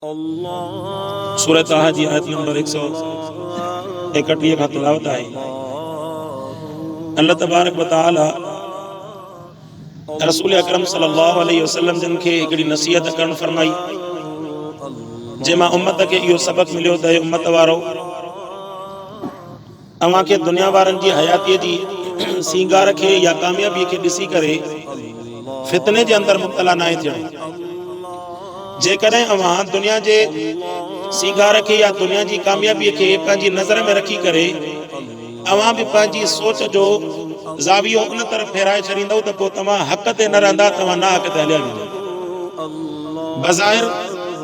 سورة طه جي آيت نمبر 131 کان تلاوت آهي. الله تبارڪ و تعالي رسول اڪرم صلي الله عليه وسلم جن کي هڪڙي نصيحت ڪرڻ فرمائي جنهن مان امت کي اهو سبق مليو ته امت وارو اوهان کي دنيا وارن جي حياتيء جي سينگار کي يا ڪاميابيء کي ڏسي ڪري فتني جي اندر مبتلا ناهي ٿيڻو. جيڪڏهن اوهان دنيا جي سينگار کي يا دنيا جي ڪاميابيء کي پنهنجي نظر ۾ رکي ڪري اوهان به پنهنجي سوچ جو زاويو ان طرف ڦيرائي ڇڏيندؤ ته پوء توهان حق تي نه رهندا، توهان ناحق تي هليا ويندؤ. بظاهر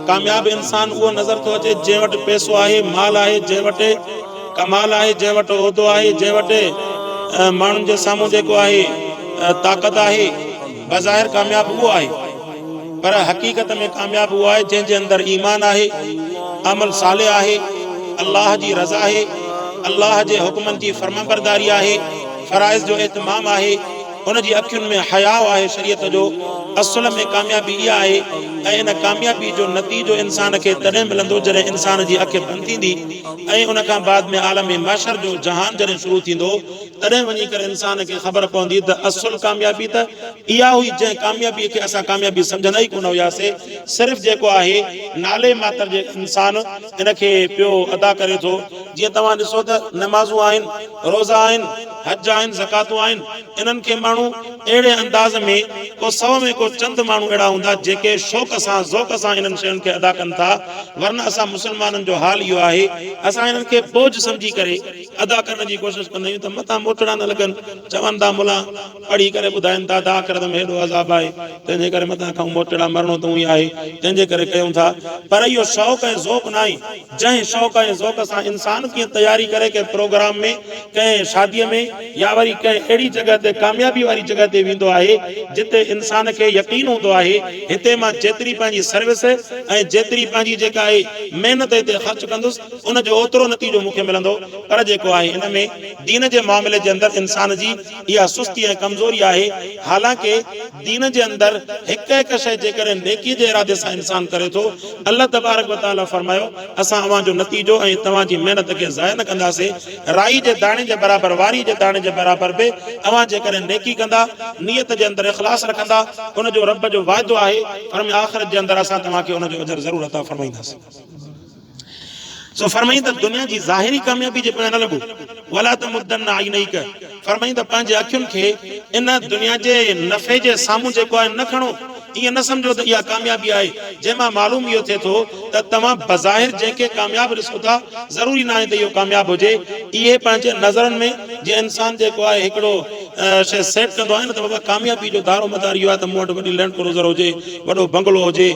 ڪامياب انسان اهو نظر ٿو اچي جنهن وٽ پئسو آهي، مال آهي، جنهن وٽ ڪمال آهي، جنهن وٽ عهدو آهي، جنهن وٽ ماڻهن جي سامهون جيڪو آهي طاقت آهي، بظاهر ڪامياب اهو آهي، پر حقيقت ۾ ڪامياب اهو آهي جنهن جي اندر ايمان آهي، عمل صالح آهي، الله جي رضا آهي، الله جي حڪمن جي فرمانبرداري آهي، فرائض جو اهتمام آهي. ان جي اکين ۾ حياء آهي شريعت جو، اصل ۾ ڪاميابي اها آهي ۽ ان ڪاميابي جو نتيجو انسان کي تڏهن ملندو جڏهن انسان جي اک بند ٿيندي ۽ ان کان بعد ۾ عالم محشر جو جهان جڏهن شروع ٿيندو تڏهن وڃي ڪري انسان کي خبر پوندي ته اصل ڪاميابي ته اها هئي جنهن ڪاميابي کي اسان ڪاميابي سمجهندا ئي ڪونه هياسي صرف جيڪو آهي نالي ماتر جي انسان ان کي پيو ادا ڪري ٿو جيئن توهان ڏسو ته نمازون آهن روزا آهن حج آهن، زڪواتون آهن، انهن کي ماڻهو اهڙي انداز ۾ ڪو سو ۾ ڪو چند ماڻهو اهڙا هوندا جيڪي شوق سان ذوق سان انهن شين کي ادا ڪن ٿا ورنه اسان مسلمانن جو حال اهو آهي اسان انهن کي بوجهه سمجهي ڪري ادا ڪرڻ جي ڪوشش ڪندا آهيون ته متان موچڙا نه لڳن چون ٿا ملان پڙهي ڪري ٻڌائن ٿا ته آخرت ۾ هيڏو عذاب آهي تنهن جي ڪري متان کائون موچڙا مرڻو ته اونئي آهي تنهن جي ڪري ڪيون ٿا پر اهو شوق ۽ ذوق ناهي جنهن شوق ۽ ذوق سان انسان ڪيئن تياري ڪري ڪنهن پروگرام ۾، ڪنهن شاديء ۾ يا وري ڪنهن اهڙي جڳهه تي ڪاميابي واري جڳهه تي ويندو آهي جتي انسان کي يقين هوندو آهي هتي مان جيتري پنهنجي سروس ۽ جيتري پنهنجي جيڪا آهي محنت هتي خرچ ڪندس ان جو اوترو نتيجو مون کي ملندو پر جيڪو آهي ان ۾ دين جي معاملي جي اندر انسان جي اها سستي ۽ ڪمزوري آهي حالانڪه دين جي اندر هڪ هڪ شيء جيڪڏهن نيڪي جي ارادي سان انسان ڪري ٿو، الله تبارڪ و تعالي فرمايو، اسان اوهان جو نتيجو ۽ توهان جي محنت کي ضايع نه ڪنداسين، رائي جي داڻي جي برابر واري جي داڻي جي برابر به اوهان جيڪڏهن نيڪي ڪندا، نيت جي اندر اخلاص رکندا، ان جو رب جو وعدو آهي، فرمايو آخرت جي اندر اسان توهان کي ان جو اجر ضرور عطا فرمائينداسين. سو فرمائين ته دنيا جي ظاهري ڪاميابي جي پويان نه لڳو، ولا تمدن عينيک، فرمائين ته پنهنجي اکين کي ان دنيا جي نفعي جي سامهون جيڪو آهي نه کڻو، ائين نه سمجهو ته اها ڪاميابي آهي، جنهن مان معلوم اهو ٿئي ٿو ته توهان بظاهر جنهن کي ڪامياب ڏسو ٿا ضروري ناهي ته اهو ڪامياب هجي، اهي پنهنجي نظرن ۾ جيئن انسان جيڪو آهي هڪڙو شيء سيٽ ڪندو آهي نه ته بابا ڪاميابي جو دارو مدار اهو آهي ته مون وٽ وڏي لينڊ ڪروزر هجي، وڏو بنگلو هجي،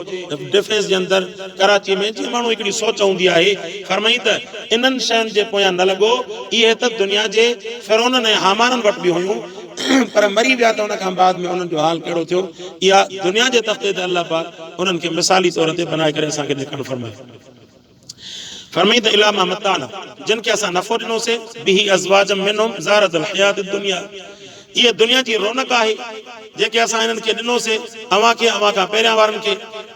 ڊفينس جي اندر ڪراچي ۾ جيئن ماڻهو هڪڙي سوچ هوندي آهي، فرمائين ته انهن شين جي پويان نه لڳو، اهي ته دنيا جي فرعونن ۽ هامانن وٽ به هيون، پر مري ويا ته ان کان بعد ۾ انهن جو حال ڪهڙو ٿيو، اها دنيا جي تختي تي الله پاڪ انهن کي مثالي طور تي بنائي ڪري اسان کي ڏيکارڻ فرمايو. فرمائين ته الا ما متعنا جن کي اسان نفعو ڏنوسين، به ازواجا منهم زهرة الحياة الدنيا اهي دنيا جي رونق آهي جيڪي اسان انهن کي ڏنوسين اوهان کي اوهان کان پهريان وارن کي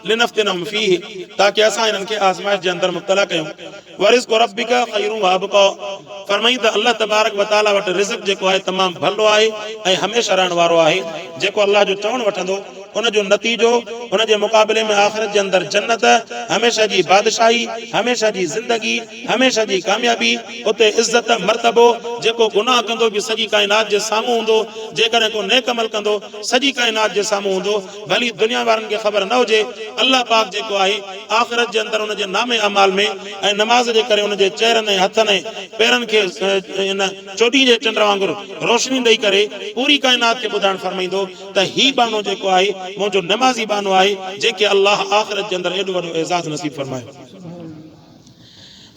لنفتنهم فيه تاڪه اسان انهن کي آزمائش جي اندر مبتلا ڪيون ورزق ربک خير وابقا فرمائين ته الله تبارڪ وتعالي وٽ رزق جيڪو آهي تمام ڀلو آهي ۽ هميشه رهڻ وارو آهي جيڪو الله جو چوڻ وٺندو ان جو نتيجو ان جي مقابلي ۾ آخرت جي اندر جنت، هميشه جي بادشاهي، هميشه جي زندگي، هميشه جي ڪاميابي، اتي عزت، مرتبو، جيڪو گناهه ڪندو به سڄي ڪائنات جي سامهون هوندو، جيڪڏهن ڪو نيڪ عمل ڪندو سڄي ڪائنات جي سامهون هوندو، ڀلي دنيا وارن کي خبر نه هجي، الله پاڪ جيڪو آهي آخرت جي اندر ان جي نامه اعمال ۾ ۽ نماز جي ڪري ان جي چهرن ۽ هٿن ۽ پيرن کي ان چوڏهين جي چنڊ وانگر روشني ڏئي ڪري پوري ڪائنات کي ٻڌائڻ فرمائيندو. ته هي ٻانهو جيڪو آهي منهنجو نمازي ٻانهو آهي جنهن کي الله آخرت جي اندر ايڏو وڏو اعزاز نصيب فرمايو.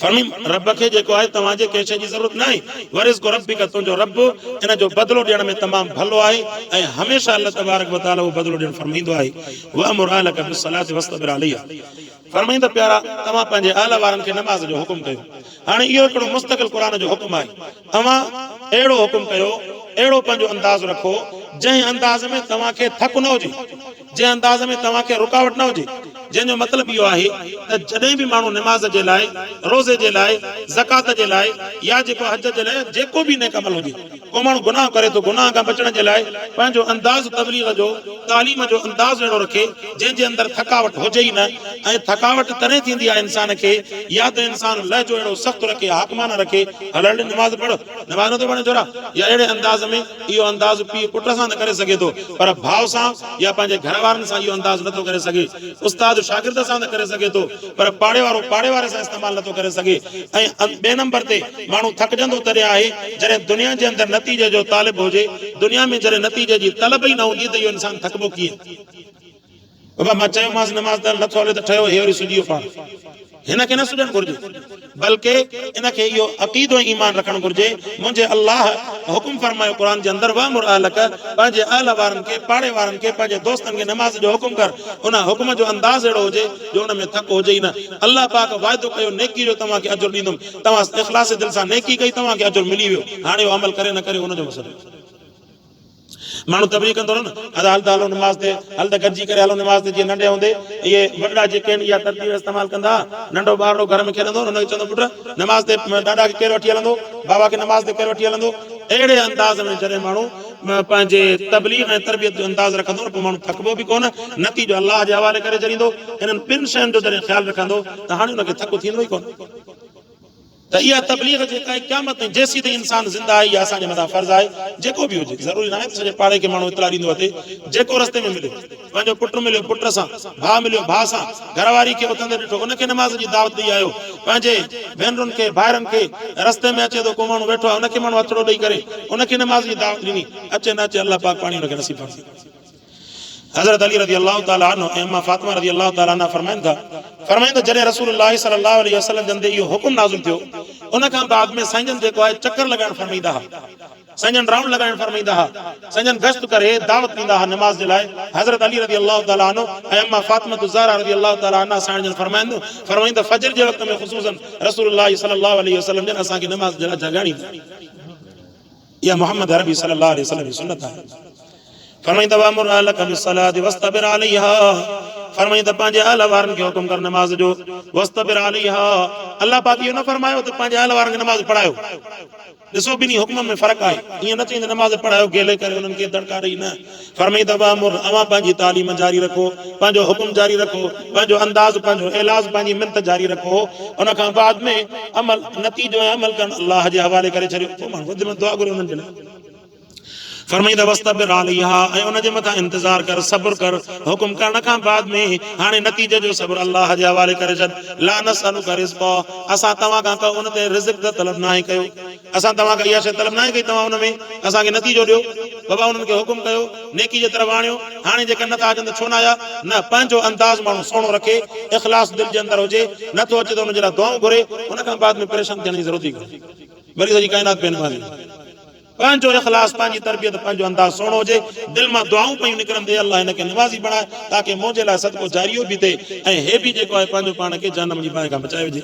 فرمي رب کي جيڪو آهي توهان جي ڪنهن شيء جي ضرورت ناهي ورزق ربک تنهنجو رب ان جو بدلو ڏيڻ ۾ تمام ڀلو آهي ۽ هميشه الله تبارڪ وتعالي اهو بدلو ڏيڻ فرمائيندو آهي وامر اهلک بالصلاه واصطبر عليها فرمائين ته پيارا توهان پنهنجي اهل وارن کي نماز جو حڪم ڪيو. هاڻي اهو هڪڙو مستقل قرآن جو حڪم آهي. اوهان اهڙو حڪم ڪيو، اهڙو پنهنجو انداز رکو، جنهن انداز ۾ توهان کي ٿڪ نه هجي، جنهن انداز ۾ توهان کي رڪاوٽ نه هجي. جنهن جو مطلب اهو آهي ته جڏهن به ماڻهو نماز جي لاء، روزي جي لاء، زڪوات جي لاء يا جيڪو حج جي لاء جيڪو به نيڪ عمل هجي، ڪو ماڻهو گناهه ڪري ٿو، گناهه کان بچڻ جي لاء پنهنجو انداز تبليغ جو، تعليم جو انداز اهڙو رکي، جنهن جي اندر ٿڪاوٽ هجي ئي نه ۽ ٿڪاوٽ تڏهن ٿيندي آهي انسان کي يا ته انسان لهجو اهڙو سخت رکي، حاڪمانه رکي، هل هل نماز پڙهه، نماز نٿو پڙهين ڇورا يا اهڙي انداز ۾، اهو انداز پيء پٽ سان ته ڪري سگهي ٿو پر ڀاء سان يا پنهنجي گهر وارن سان اهو انداز نٿو ڪري سگهي. استاد شاگرد سان ته ڪري سگهي ٿو پر پاڙي وارو پاڙي واري سان استعمال نٿو ڪري سگهي ۽ ٻئي نمبر تي ماڻهو ٿڪجندو تڏهن آهي جڏهن دنيا جي اندر نتيجي جو طالب هجي. دنيا ۾ جڏهن نتيجي جي طلب ئي نه هوندي ته اهو انسان ٿڪبو ڪيئن؟ بابا مان چيومانس نماز ته نٿو هلي ته ٺهيو هي وري سڄي ويو پاڻ. هن کي نه سڄڻ گهرجي بلڪه ان کي اهو عقيدو ۽ ايمان رکڻ گهرجي منهنجي الله حڪم فرمايو قرآن جي اندر وامر اهلک پنهنجي اهل وارن کي پاڙي وارن کي پنهنجي دوستن کي نماز جو حڪم ڪر ان حڪم جو انداز اهڙو هجي جو ان ۾ ٿڪ هجي ئي نه الله پاڪ وعدو ڪيو نيڪي جو توهان کي اجر ڏيندم توهان اخلاص دل سان نيڪي ڪئي توهان کي اجر ملي ويو هاڻي اهو عمل ڪري نه ڪري ان جو مسئلو. ماڻهو تبليغ ڪندو رهيو نه ادا هل ته هلو نماز تي هل ته گڏجي ڪري هلو نماز تي جيئن ننڍي هوندي اهي وڏڙا جيڪي آهن اها ترتيب استعمال ڪندا ها ننڍو ٻارڙو گهر ۾ کيڏندو هو ان کي چوندو پٽ نماز تي ڏاڏا کي ڪير وٺي هلندو بابا کي نماز تي ڪير وٺي هلندو اهڙي انداز ۾ جڏهن ماڻهو پنهنجي تبليغ ۽ تربيت جو انداز رکندو نه پوء ماڻهو ٿڪبو به ڪونه نتيجو الله جي حوالي ڪري ڇڏيندو انهن ٻن شين جو جڏهن خيال رکندو ته هاڻي ان کي ٿڪ ٿيندو ئي ڪونه. ته اها تبليغ جيڪا آهي قيامت تائين جيسين تائين انسان زنده آهي اها اسان جي مٿان فرض آهي جيڪو به هجي ضروري ناهي ته سڄي پاڙي کي ماڻهو اطلاع ڏيندو وتي جيڪو رستي ۾ مليو پنهنجو پٽ مليو پٽ سان ڀاء مليو ڀاء سان گهر واري کي اٿندي ڏٺو ان کي نماز جي دعوت ڏئي آيو پنهنجي ڀينرن کي ڀائرن کي رستي ۾ اچي ٿو ڪو ماڻهو ويٺو آهي ان کي ماڻهو هٿڙو ڏئي ڪري ان کي نماز جي دعوت ڏني اچي نه اچي الله پاڪ پاڻي ان کي نصيب فرمائي. حضرت علي رضي الله تعالٰي عنه ۽ اما فاطمه رضي الله تعالٰي عنها فرمائن ٿا، فرمائن ته جڏهن رسول الله صلي الله عليه وسلم جن تي اهو حڪم نازل ٿيو ان کان بعد ۾ سائين جن جيڪو آهي چڪر لڳائڻ فرمائيندا ها، سائين جن رائونڊ لڳائڻ فرمائيندا ها، سائين جن گشت ڪري دعوت ڏيندا ها نماز جي لاء، حضرت علي رضي الله تعالٰي عنه ۽ اما فاطمه الزهرا رضي الله تعالٰي عنها سائين جن فرمائن فرمائين ته فجر جي وقت ۾ خصوصا رسول الله صلي الله عليه وسلم جن اسان کي نماز جي لاء جاڳائيندا. اها محمد عربي صلي الله عليه وسلم جي سنت آهي. فرمائين ته وامر اهلک بالصلاه واصطبر عليها فرمائين ته پنهنجي اهل وارن کي حڪم ڪر نماز جو واصطبر عليها الله پاڪ اهو نه فرمايو ته پنهنجي اهل وارن کي نماز پڙهايو ڏسو ٻنهي حڪمن ۾ فرق آهي ائين نه چئين ته نماز پڙهايو گيلي ڪري انهن کي دڙڪا ڏئي نه فرمائين ته وامر اوهان پنهنجي تعليم جاري رکو پنهنجو حڪم جاري رکو پنهنجو انداز پنهنجو ايلاز پنهنجي منت جاري رکو ان کان بعد ۾ عمل نتيجو ۽ عمل ڪرڻ الله جي حوالي ڪري ڇڏيو پوء ماڻهو وڌ ۾ دعا گهري انهن جي لاء فرمائين ته واصطبر عليها ۽ ان جي مٿان انتظار ڪر صبر ڪر حڪم ڪرڻ کان بعد ۾ هاڻي نتيجي جو صبر الله جي حوالي ڪري ڇڏ لا نسألک رزقا اسان توهان کان ڪو ان تي رزق ته طلب ناهي ڪيو اسان توهان کان اها شيء طلب ناهي ڪئي توهان ان ۾ اسان کي نتيجو ڏيو. بابا انهن کي حڪم ڪيو، نيڪي جي طرف آڻيو، هاڻي جيڪر نٿا اچن ته ڇو نه آيا؟ نه، پنهنجو انداز ماڻهو سهڻو رکي، اخلاص دل جي اندر هجي، نٿو اچي ته ان جي لاء دعائون گهري، ان کان بعد ۾ پريشان ٿيڻ جي ضرورت ئي ڪونهي. وري سڄي ڪائنات پئي نمازي. پنهنجو اخلاص، پنهنجي تربيت، پنهنجو انداز سهڻو هجي، دل مان دعائون پيون نڪرن ته اي الله هن کي نمازي بڻاء تاڪه منهنجي لاء صدقو جاريو به ٿئي ۽ هي به جيڪو آهي پنهنجو پاڻ کي جهنم جي باهه کان بچائي وجهي.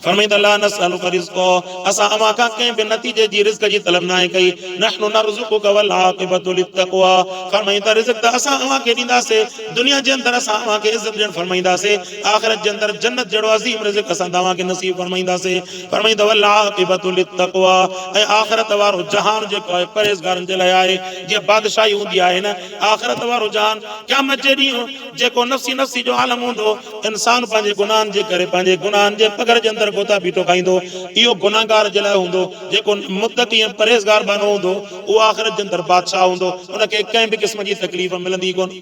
فرمائين ته لا نسألک رزقا اسان اوهان کان ڪنهن به نتيجي جي رزق جي طلب ناهي ڪئي نحن نرزقک والعاقبة للتقوی فرمائين ته رزق ته اسان اوهان کي ڏينداسي دنيا جي اندر اسان اوهان کي عزت ڏيڻ فرمائينداسي آخرت جي اندر جنت جهڙو عظيم رزق اسان توهان کي نصيب فرمائينداسي فرمائين ته والعاقبة للتقوی ۽ آخرت وارو جهان جيڪو آهي پرهيزگارن جي لاء آهي جيئن بادشاهي هوندي آهي نه آخرت وارو جهان قيامت جي ڏينهن جيڪو نفسي نفسي جو عالم هوندو، انسان پنهنجي گناهن جي ڪري پنهنجي گناهن جي پگهر جي اندر غوطا بيٺو کائيندو، اهو گنهگار جي لاء هوندو، جيڪو متقي ۽ پرهيزگار ٻانهو هوندو، اهو آخرت جي اندر بادشاهه هوندو، ان کي ڪنهن به قسم جي تڪليف ملندي ئي ڪونه.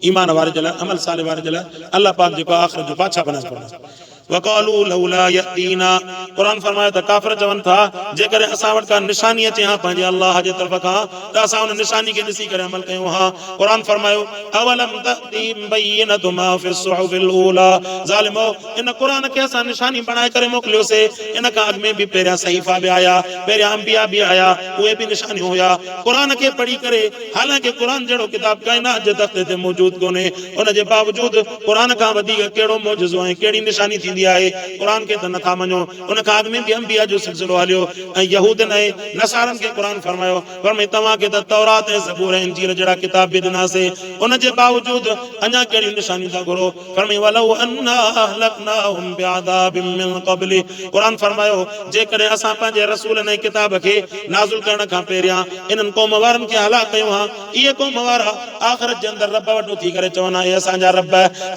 ايمان واري جي لاء، عمل صالح واري جي لاء الله پاڪ جيڪو آخرت جو بادشاهه بنائي فرمائي. وقالوا لولا يأتينا قرآن فرمايو ته ڪافر چون ٿا جيڪڏهن اسان وٽ ڪا نشاني اچي ها پنهنجي الله جي طرف کان ته اسان ان نشاني کي ڏسي ڪري عمل ڪيون ها قرآن فرمايو اولم تأتيهم بينة ما في الصحف الاولى ظالمو ان قرآن کي اسان نشاني بڻائي ڪري موڪليوسي ان کان اڳ ۾ به پهريان صحيفا به آيا پهريان انبياء به آيا اهي به نشانيون هيا قرآن کي پڙهي ڪري حالانڪه قرآن جهڙو ڪتاب ڪائنات جي تختي تي موجود ڪونهي ان جي باوجود قرآن کان وڌيڪ ڪهڙو معجزو ۽ ڪهڙي نشاني ٿيندي؟ ٿيندي آهي، قرآن کي ته نٿا مڃو، ان کان اڳ ۾ به انبياء جو سلسلو هليو ۽ يهودين ۽ نصارن کي قرآن فرمايو، فرمائي توهان کي ته تورات ۽ زبور ۽ انجيل جهڙا ڪتاب به ڏناسين، ان جي باوجود اڃا ڪهڙيون نشانيون ٿا گهرو؟ فرمائي ولو انا اهلڪناهم بعذاب من قبله قرآن فرمايو جيڪڏهن اسان پنهنجي رسولن ۽ ڪتاب کي نازل ڪرڻ کان پهريان انهن قوم وارن کي هلاڪ ڪيون ها اهي قوم وارا آخرت جي اندر رب وٽ اٿي ڪري چون ها اي اسان جا رب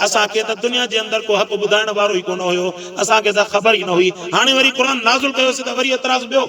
اسان کي ته دنيا جي اندر ڪو حق ٻڌائڻ وارو ئي ڪونه هيو اسان کي ته خبر ئي نه هئي هاڻي وري قرآن نازل ڪيوسين ته وري اعتراض ٻيو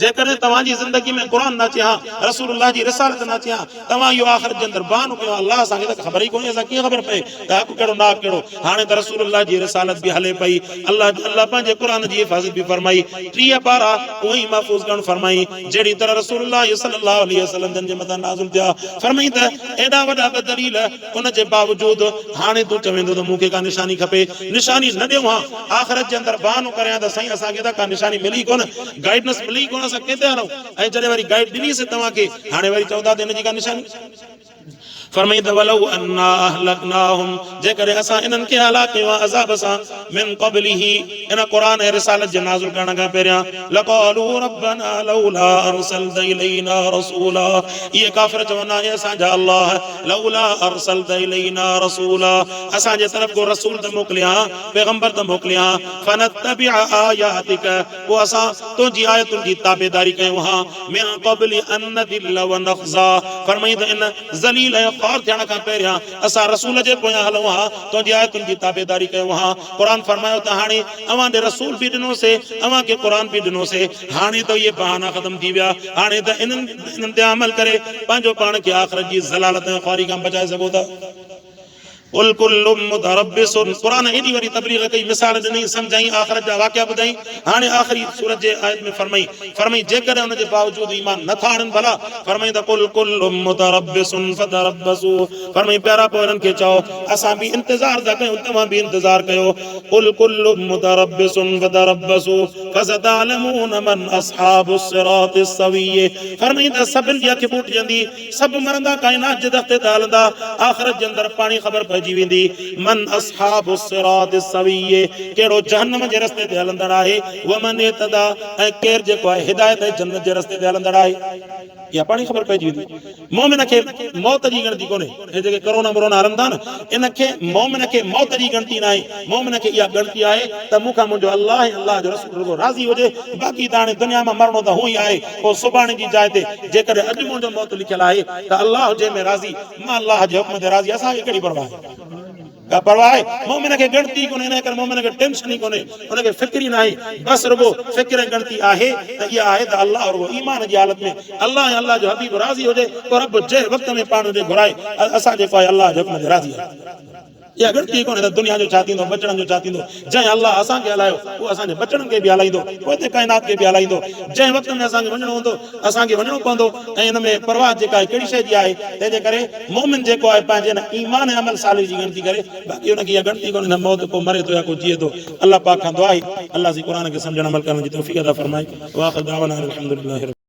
جيڪڏهن توهان جي زندگي ۾ قرآن نه اچي ها، رسول الله جي رسالت نه اچي ها، توهان اهو آخرت جي اندر بهانو ڪيو ها، الله اسان کي ته خبر ئي ڪونهي، اسان ڪيئن خبر پئي ته حق ڪهڙو ناحق ڪهڙو، هاڻي ته رسول الله جي رسالت به هلي پئي، الله الله پنهنجي قرآن جي حفاظت به فرمائي، 30 پارا اونئن ئي محفوظ ڪرڻ فرمائي، جهڙي طرح رسول الله صلي الله عليه وسلم جن جي مٿان نازل ٿيا، فرمائي ته ايڏا وڏا ٻه دليل ان جي باوجود هاڻي تون چوين ٿو ته مون کي ڪا نشاني کپي، نشاني نه ڏيون ها، آخرت جي اندر بهانو ڪريان ته سائين اسان کي ته ڪا نشاني ملي ئي ڪونه، گائيڊنس ملي ئي ڪونه اسان ڪنهن تي هلون ۽ جڏهن وري گائيڊ ڏني سي توهان کي هاڻي وري چئو ٿا ته هن جي ڪا نشاني فرمائي ته ولو انا اهلڪناهم جيڪڏهن اسان انهن کي هلاڪ ڪيون ها عذاب سان من قبله ان قرآن ۽ رسالت جي نازل ڪرڻ کان پهريان لقالو ربنا لولا ارسلت الينا رسولا اهي ڪافر چون ها اي اسان جا الله لولا ارسلت الينا رسولا اسان جي طرف ڪو رسول ته موڪلي ها پيغمبر ته موڪلي ها فنتبع آياتک پوء اسان تنهنجي آيتن جي تابعداري ڪيون ها، من قبل ان نذل ونخزي، فرمائين ته ان ذليل ۽ خوار ٿيڻ کان پهريان اسان رسول جي پويان هلون ها، تنهنجي آيتن جي تابعداري ڪيون ها. قرآن فرمايو ته هاڻي اوهان ڏي رسول به ڏنوسي، اوهان کي قرآن به ڏنوسي، هاڻي ته اهي بهانا ختم ٿي ويا، هاڻي ته انهن تي عمل ڪري پنهنجو پاڻ کي آخرت جي ذلالت ۽ خواري کان بچائي سگهو ٿا. قل ڪل متربص قرآن ايڏي وڏي تبليغ ڪئي، مثال ڏنائين، سمجهائين، آخرت جا واقعا ٻڌائين، هاڻي آخري سورت جي آيت ۾ فرمائين، فرمائين جيڪڏهن ان جي باوجود ايمان نه ٿا آڻن ڀلا، فرمائين ته قل ڪل متربص فتربصوا فرمائين پيارا پوء انهن کي چئو اسان به انتظار ٿا ڪيون توهان به انتظار ڪيو قل ڪل متربص فتربصوا فستعلمون من اصحاب الصراط السوي فرمائين ته سڀن جي اک ٻوٽجندي سڀ مرندا ڪائنات جي تختي تي هلندا آخرت جي اندر پاڻهي خبر پئجي ويندي من اصحاب الصراط السوي ڪهڙو جهنم جي رستي تي هلندڙ آهي ومن اهتدي ۽ ڪير جيڪو آهي هدايت ۽ جنت جي رستي تي هلندڙ آهي اها پاڻهي خبر پئجي ويندي مؤمن کي موت جي ڳڻتي ڪونهي هي جيڪي ڪرونا مرونا هلن ٿا نه ان کي مؤمن کي موت جي ڳڻتي ناهي مؤمن کي اها ڳڻتي آهي ته مون کان منهنجو الله ۽ الله جو رسول رڳو راضي هجي باقي ته هاڻي دنيا مان مرڻو ته هونئن ئي آهي پوء سڀاڻي جي جاء تي جيڪڏهن اڄ منهنجو موت لکيل آهي ته الله جنهن ۾ راضي، مان الله جي حڪم تي راضي، اسان کي ڪهڙي پرواهه آهي؟ ڪا پرواهه آهي؟ مؤمن کي ڳڻتي ئي ڪونهي، انهيء ڪري مؤمن کي ٽينشن ئي ڪونهي، ان کي فڪر ئي ناهي، بس رڳو فڪر ۽ ڳڻتي آهي ته اها آهي ته الله رڳو ايمان جي حالت ۾ الله ۽ الله جو حبيب راضي هجي، پوء رب جنهن وقت ۾ پاڻ ڏي گهرائي، اسان جيڪو آهي الله جي حڪم تي راضي آهيون. اها ڳڻتي ئي ڪونهي ته دنيا جو ڇا ٿيندو، ٻچڙن جو ڇا ٿيندو. جنهن الله اسان کي هلايو، اهو اسان جي ٻچڙن کي به هلائيندو، پوئتي ڪائنات کي به هلائيندو. جنهن وقت ۾ اسان کي وڃڻو هوندو، اسان کي وڃڻو پوندو ۽ ان ۾ پرواهه جيڪا آهي ڪهڙي شيء جي آهي. تنهن جي ڪري مؤمن جيڪو آهي پنهنجي ان ايمان ۽ عمل صالح جي ڳڻتي ڪري، باقي ان کي اها ڳڻتي ڪونهي ته موت ڪو مري ٿو يا ڪو جيئي ٿو. الله پاڪ کان دعا آهي الله سائين قرآن کي سمجهڻ عمل ڪرڻ جي توفيق عطا فرمائي. واخر دعوانا ان الحمدلله رب.